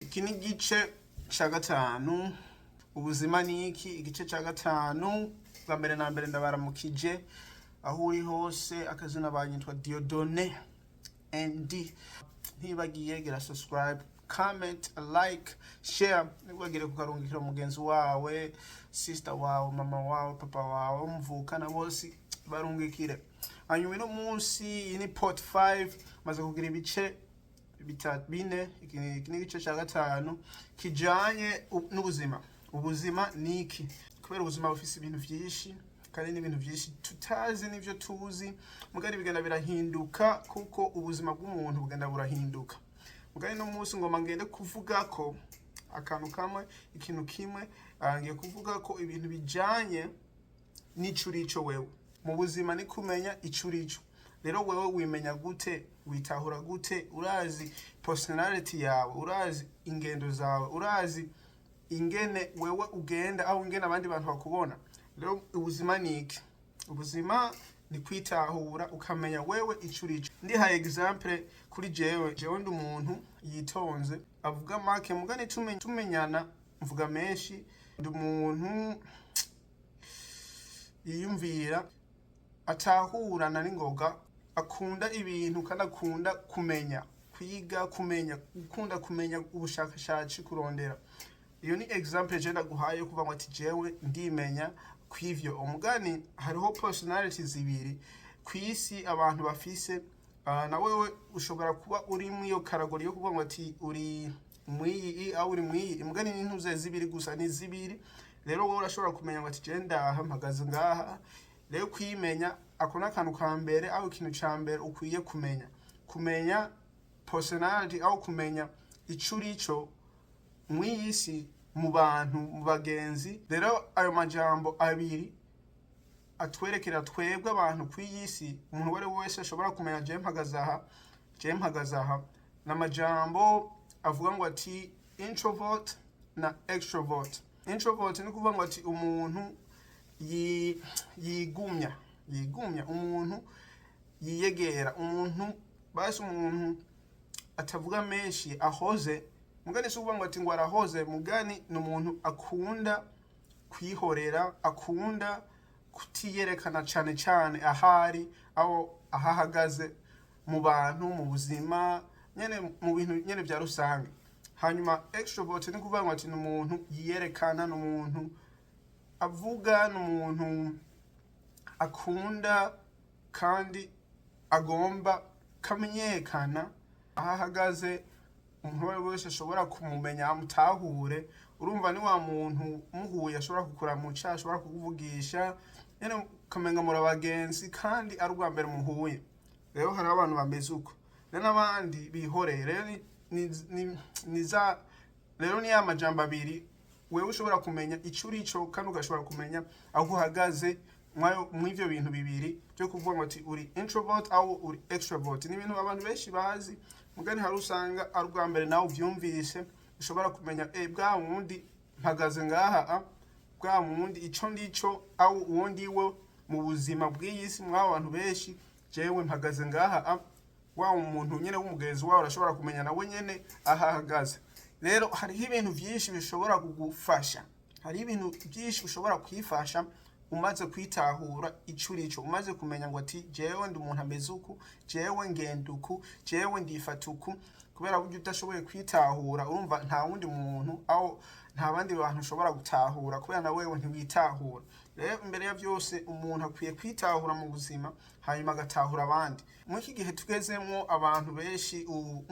Iki ni igice cya gatanu. Ubuzima ni iki? Igice cya gatanu. Bwa mbere na mbere ndabaramukije aho uri hose. Akazina banyitwa Dieudonné ND. Ntibagiye gira subscribe, comment, like, share. Ntibagire kukarungikira mugenzi wawe, sister wawe, mama wawe, papa wawe, muvukana bose barungikire. Hanyuma uno munsi iyi ni part 5. Maze kugira ibice bitatu, bine. Iki ni igice cya gatanu kijanye n'ubuzima. Ubuzima ni iki? Kubera ubuzima bufise ibintu vyinshi kandi n'ibintu vyinshi tutazi n'ivyo tuzi, mugari bigenda birahinduka kuko ubuzima bw'umuntu bugenda burahinduka. Mugari no munsi ngoma ngende kuvuga ko akantu kamwe, ikintu kimwe. Ngiye kuvuga ko ibintu bijanye n'ico urico wewe mu buzima. Ni kumenya ico urico. Rero wewe wimenya gute? Witahura gute? Urazi personality yawe? Urazi ingendo zawe? Urazi ingene wewe ugenda aho, ingene abandi bantu bakubona? Rero ubuzima ni iki? Ubuzima ni kwitahura, ukamenya wewe ico urico. Ndihaye example kuri jewe. Jewe ndi umuntu yitonze, avuga make, mugani tumenyana mvuga menshi. Ndi umuntu yiyumvira, atahurana n'ingoga, akunda ibintu kandi akunda kumenya, kwiga, kumenya, gukunda kumenya, ubushakashatsi, kurondera. Iyo ni example je ndaguhaye kuva ngo ati jewe ndimenya kw'ivyo. Umugani hariho personality zibiri kw'isi abantu bafise. Na wewe ushobora kuba uri mw'iyo catégorie yo kuvuga ngo ati uri mwiyi aho uri mwiyi. Umugani ni ntuze zibiri gusa, ni zibiri. Rero wowe urashobora kumenya ngo ati je ndaha mpagaze ngaha. Rero kwimenya, ako ni akantu ka mbere, aho ikintu ca mbere ukwiye kumenya, kumenya personality, aho kumenya ico urico mw'iyi si, mu bantu, mu bagenzi. Rero ayo majambo abiri atwerekera twebwe abantu kw'iyi si, umuntu uwo ari we wese ashobora kumenya: je mpagaze aha, je mpagaze aha. Ni amajambo avuga ngo ati introvert na extrovert. Introvert ni kuvuga ngo ati umuntu yigumya, yigumya, umuntu yiyegera, umuntu basi umuntu atavuga menshi, ahoze. Mugani si ukuvuga ngo ati ngo arahoze, mugani ni umuntu akunda kwihorera, akunda kutiyerekana cane cane ahari, aho ahahagaze mu bantu, mu buzima nyene, mu bintu nyene vya rusange. Hanyuma extrovert ni kuvuga ngo ati ni umuntu yiyerekana, ni umuntu avuga, ni umuntu akunda kandi agomba kamenyekana aho ahagaze, umuntu uwo ari we wese ashobora kumumenya, amutahure. Urumva ni wa muntu muhuye ashobora kukuramuca, ashobora kukuvugisha nyene ukamenga muri abagenzi kandi ari ubwa mbere muhuye. Rero hariho abantu bameze uko, rero n'abandi bihoreye. Rero ni za rero ni ya majambo abiri wewe ushobora kumenya ico urico kandi ugashobora kumenya aho uhagaze mw'ivyo bintu bibiri byo kuvuga ngo ati uri introvert aho uri extrovert. Ni ibintu abantu benshi bazi, mugani hari usanga ari ubwa mbere nawe uvyumvise. Ushobora kumenya bwa wundi mpagaze ngaha, bwa wundi ico ndico, aho uwo ndiwe mu buzima bw'iyi si mw'abo bantu benshi, jewe mpagaze ngaha. Wa umuntu nyene w'umugenzi wawe urashobora kumenya nawe nyene aho ahagaze. Rero hariho ibintu vyinshi bishobora kugufasha, hariho ibintu byinshi ushobora kwifasha umaze kwitahura ico urico, umaze kumenya ngo ati jewe ndi umuntu ameze uku, jewe ngenda uku, jewe ndifata uku. Kubera burya udashoboye kwitahura, urumva nta wundi muntu, aho nta bandi bantu ushobora gutahura, kubera na wewe ntiwitahura. Rero imbere ya byose umuntu akwiye kwitahura mu buzima, hanyuma agatahura abandi. Muri iki gihe tugezemo, abantu benshi ubu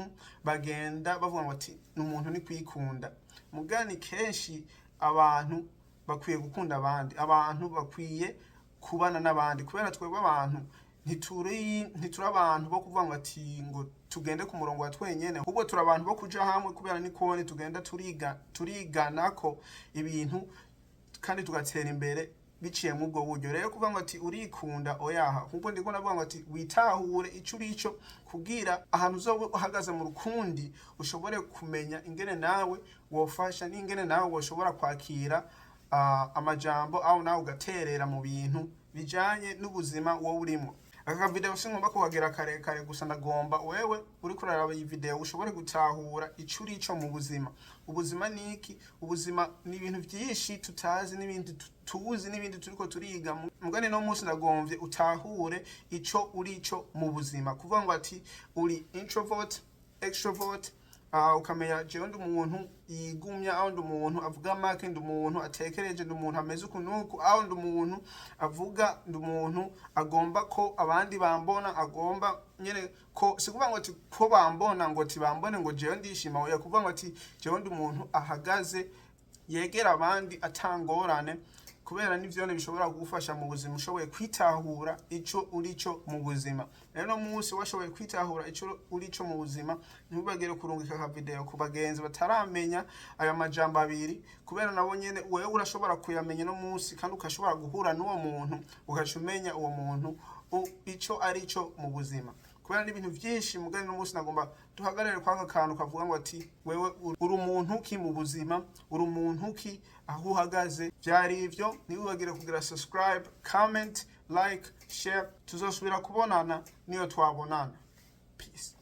bagenda bavuga ngo ati ni umuntu ni kwikunda. Mugani kenshi abantu bakwiye gukunda abandi, abantu bakwiye kubana n'abandi, kubera twebwe abantu ntituri abantu bo kuvuga ngo ati ngo tugende ku murongo wa twenyene, ahubwo turi abantu bo kuja hamwe, kubera ni kone tugenda turiga, turigana ko ibintu kandi tugatera imbere biciye mu ubwo buryo. Rero kuvuga ngo ati urikunda, oyaha. Ahubwo ndiko ndavuga ngo ati witahure ico urico, kugira ahantu uzoba uhagaze mu rukundi ushobore kumenya ingene nawe wofasha n'ingene nawe woshobora kwakira amajambo, aho nawe ugaterera mu bintu bijanye n'ubuzima wowe urimo. Aka video singomba kuhagira karekare, gusa ndagomba wewe uriko uraraba iyi video ushobore gutahura ico urico mu buzima. Ubuzima ni iki? Ubuzima ni ibintu vyinshi tutazi n'ibindi tuzi n'ibindi turiko turiga. Mugani no munsi ndagomvye utahure ico urico mu buzima, kuvuga ngo ati uri introvert, extrovert, ukamenya jewe ndi umuntu yigumya, aho ndi umuntu avuga make, ndi umuntu atekereje, ndi umuntu ameze uku nuku, aho ndi umuntu avuga, ndi umuntu agomba ko abandi bambona, agomba nyene ko si kuvuga ngo ati ko bambona, ngo ati bambone ngo jewe ndishima. Oya, kuvuga ngo ati jewe ndi umuntu ahagaze, yegera abandi atangorane, kubera n'ivyone bishobora kugufasha mu buzima ushoboye kwitahura ico urico mu buzima. Rero no munsi washoboye kwitahura ico urico mu buzima, ntibagere kurungika aka video ku bagenzi bataramenya aya majambo abiri, kubera nabo nyene wewe urashobora kuyamenya no munsi, kandi ukashobora guhura n'uwo muntu, ugaca umenya uwo muntu ico arico mu buzima, kubera n'ibintu vyinshi. Mugani no munsi nagomba duhagarare kwaka kantu kavuga ngo ati wewe uri umuntu ki mu buzima, uri umuntu ki aho uhagaze. Vyari ivyo. Ntiwibagire kugira subscribe, comment, like, share. Tuzosubira kubonana niyo twabonana. Peace.